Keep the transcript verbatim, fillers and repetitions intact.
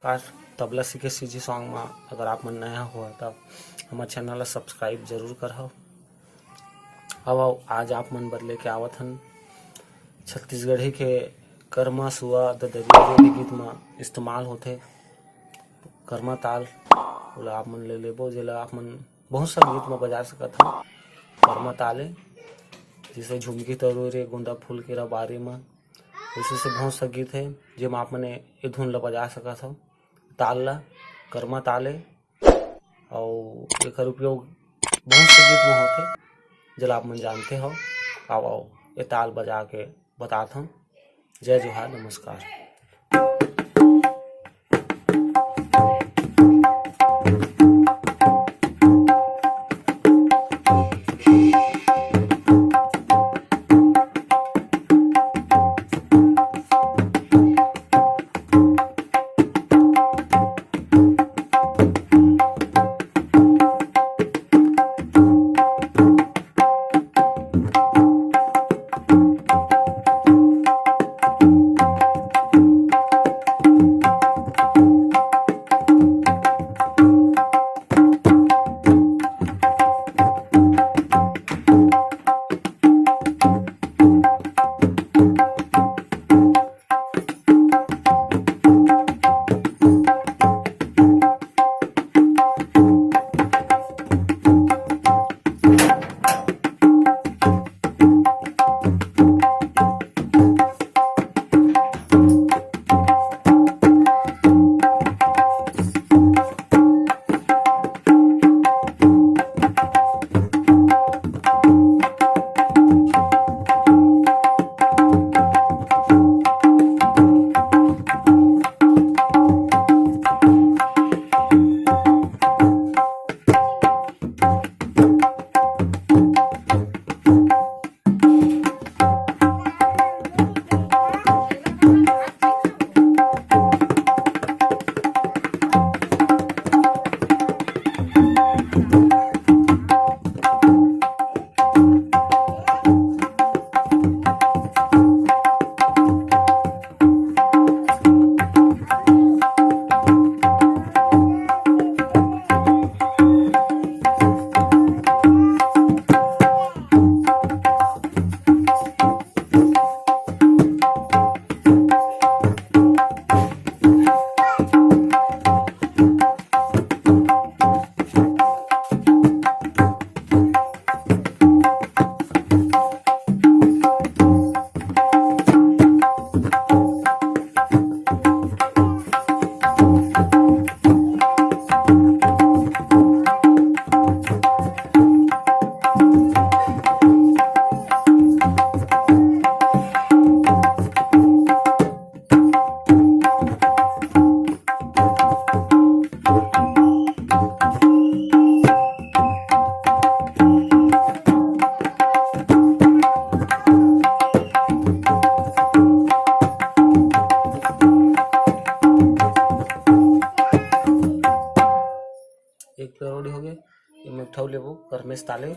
नमस्कार, तबला सीखे CG song मा अगर आप मन नया हो त हमर चैनल ला सब्सक्राइब जरूर करहव। अब आओ, आज आप मन बर लेके आवत हन छत्तीसगढ़ी के करमा, सुआ, ददरिया जो भी गीत मा इस्तेमाल होथे करमा ताल, ओला आप मन ले लेबो, जेला आप मन बहुत सा गीत मा बजा सकत हव। करमा ताल ए, जैसे झुमकी तरू रे, गोंदा फूल के रबारी मा, वैसे से बहुत सा गीत हे, जेमा आप मन ए धुन ला बजा सकत हव। ताल ला, करमा ताल ए, अउ एकर उपयोग बहुत से गीत में होथे, जेला आप मन जानते हो। आओ, आओ, ये ताल बजा के बतात हूँ। जय जोहार, नमस्कार। एक पेरोडी हो गए। ये मैं उठाऊ लेबो करमेस ताले।